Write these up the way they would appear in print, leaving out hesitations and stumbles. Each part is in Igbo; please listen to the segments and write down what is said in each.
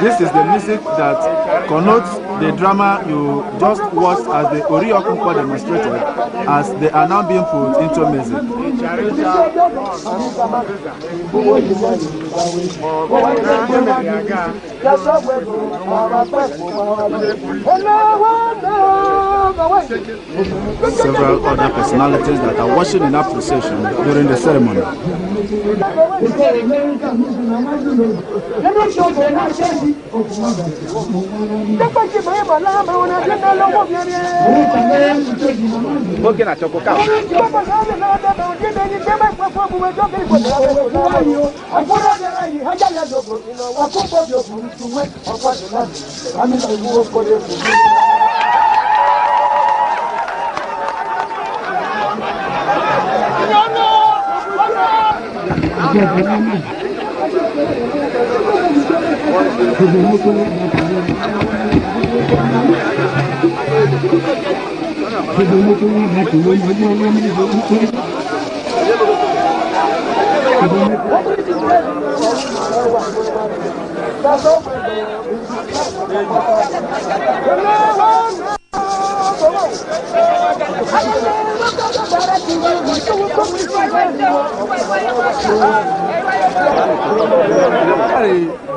This is the music that connotes the drama you just watched as the Ori Okonkwo demonstrated, as they are now being put into music. Several other personalities that are watching in appreciation during the ceremony.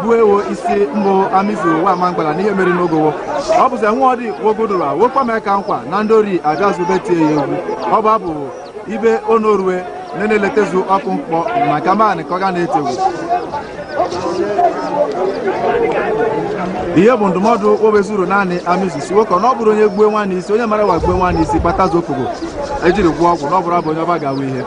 Bụ ewo isi mbụ amizu wa mangbala n'ihe mere n'ogowo ọ bụzi nwa ọdị wogodoro wokwa ka nkwa na ndị ori abịazube tie ya egwu ọ bụ abụ ibe onorue na-eletezu ọkụ mkpọ maka manị ka ọ ga na-etegwu. Ihe bụ ndụmọdụ wobezuru naanị amizu si nwoke na ọ bụrụ onye gbue nwanne isi, onye mara wa gbue nwanne isi kpatazu okpogo ejiri gwụọ ọgwụ na ọ bụrụ abụ onye ọba ga-awụ ihe.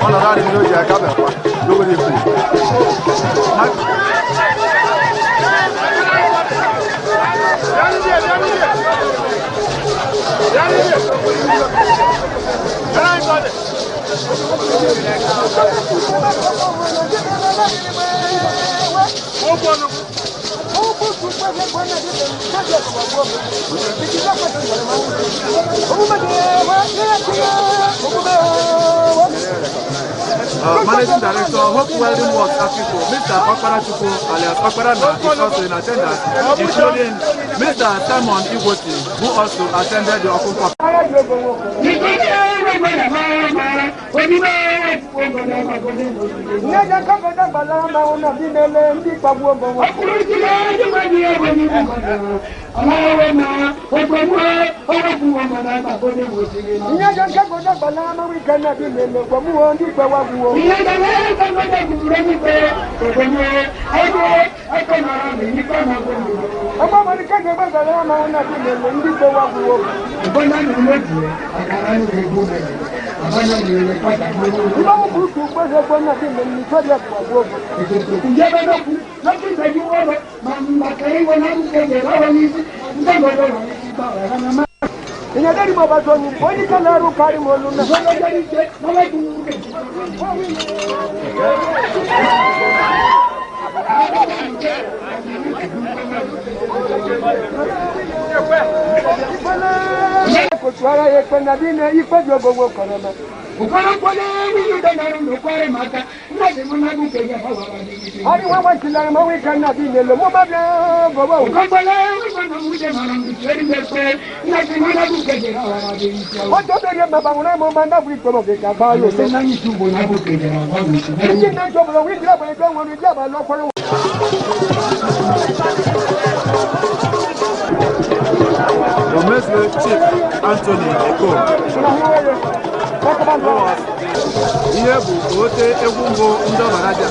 Ọnọdụ adịghị o ji aka bịakwa n'obere ife. Managing Director, Hope Welding Works Africa, Mr. Okpara Chukwu, alias Okpara Na, is also in attendance, including Mr. Simon Igwoti, who also attended the Okonkwo. Kotuara ekpe na dị na ikpe dị ogogo kọrọma. Ari wa wa tilare ma wi kan na bi ne lo mo ba bia gobo. O to bere ma ba wona mo ma na bu ko ke ka ba yo. Ni na jo bo wi dira bo do won ni dia ba lo ko. Omezue Chief Anthony Eko. Ihe bụ ote egwu mbụ ndị Ọbaraja.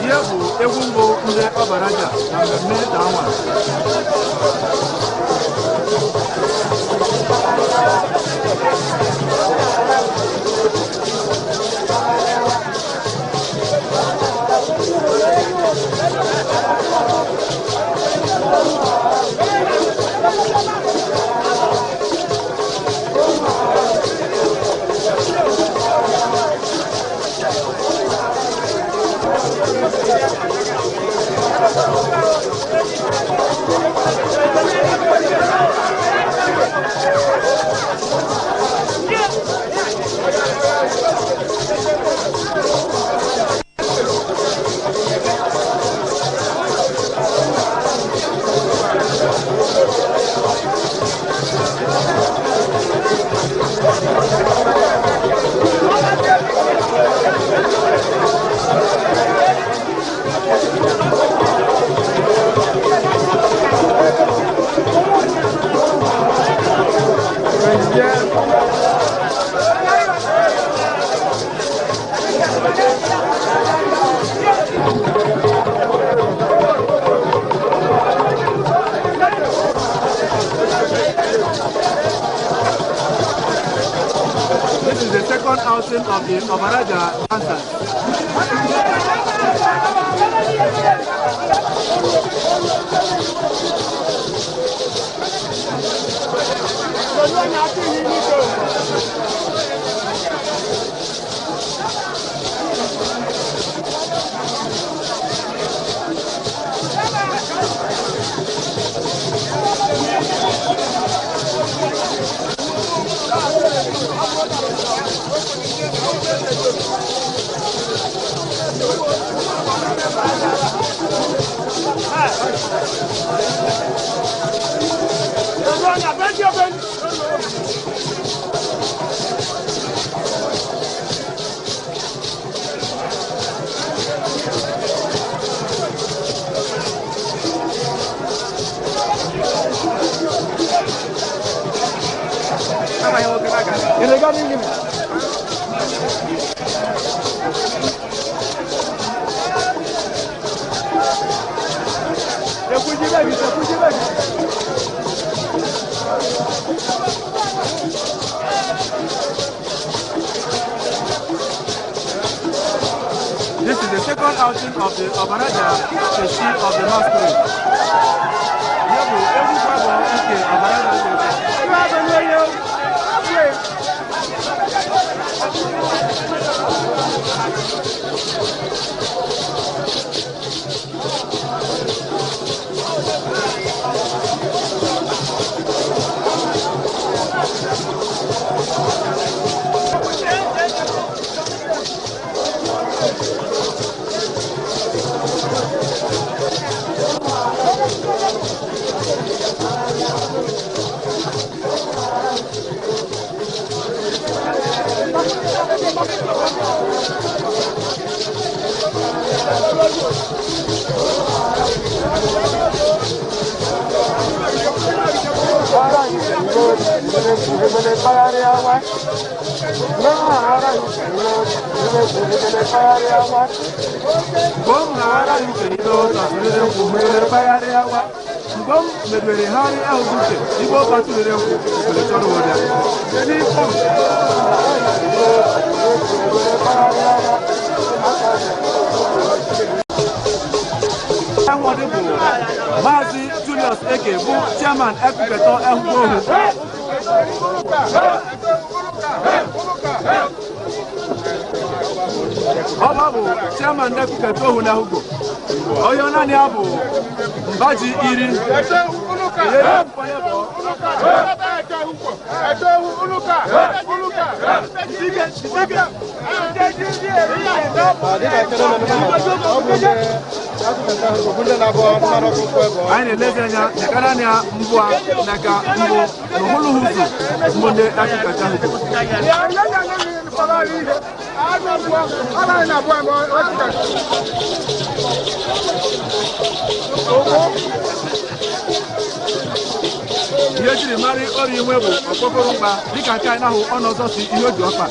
Ihe bụ egwu mbụ ndị Ọbaraja na mmemme Danwa. This is the second outing of the Ọbaraja dancers. This is the second outing of the Ọbaraja Feshi of the Masquerade. Ihe bụ egwu kwabọ nke Ọbaraja Feshi. Mgbe m ghara uche ibe ụzọ tụrịrị nkwụ mere mpaghara awa mgbe m mebere gharị ahụ uche igbe ụka tụrịrị nkwụ kwere chọrọ ụbịa. Enwọdị bụ Maazị Julius Eke bụ chairman Ekwuketọ Ehugbohu. Ọba bụ chairman Ekwuketọ Ohu na Ehugbo. Onye naanị ya bụ Mbaji iri. Anyị na-elezi anya nyekara anya mbụ a n'aka mbụ n'ụhụlụhụzụ mbụ ndị Ekwuketọ Ehugbo. Ihe ejiri mara ọrịa inwe bụ ọkpọkọrọ mkpa dịka nke anyị na-ahụ ọnụ ọzọ si ihe o ji ọkpa.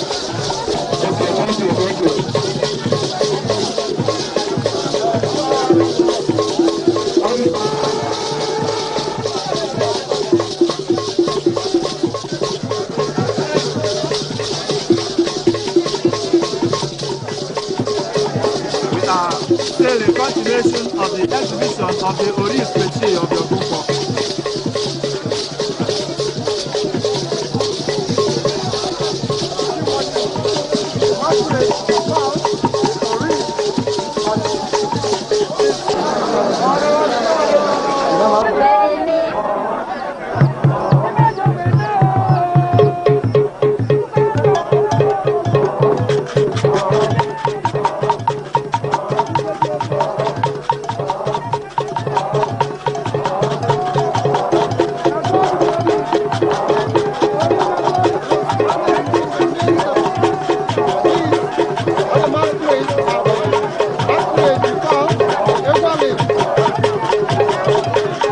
Thank you, thank you. We are still in continuation of the exhibition of the Ori Spechi of the Ogunpo.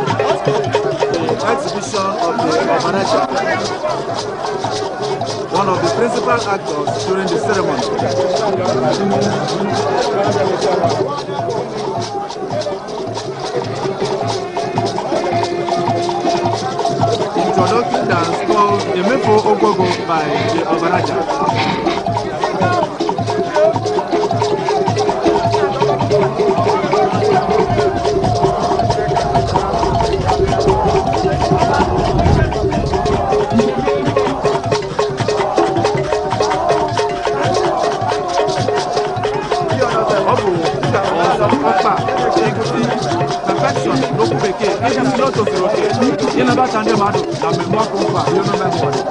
The exhibition of the Obanacha, one of the principal actors during the ceremony. Introductory dance called Emefo Ogogo by the Obanacha. Ọ bụ ọzọ ọkpa egosi perfection n'okwu bekee iji si na o tozuru oke ịnabata ndị mmadụ na mmemme ọkụ nkwa ihe omume mmadụ.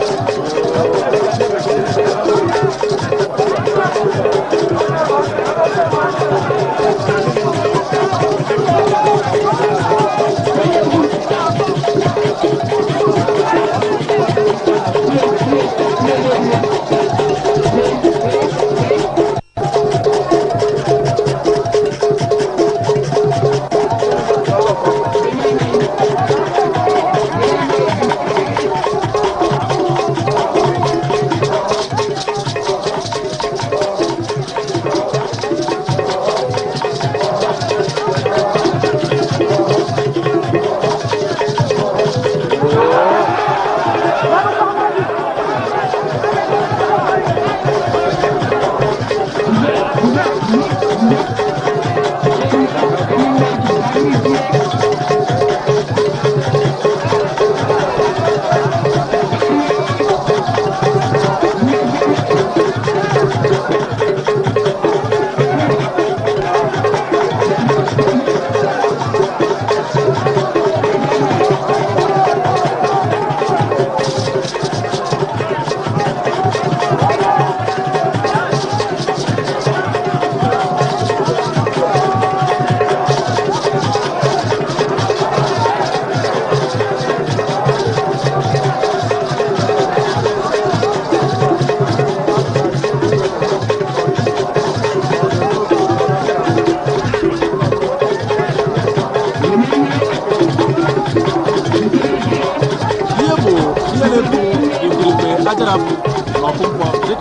Seraphim na Ọkụnkwọ.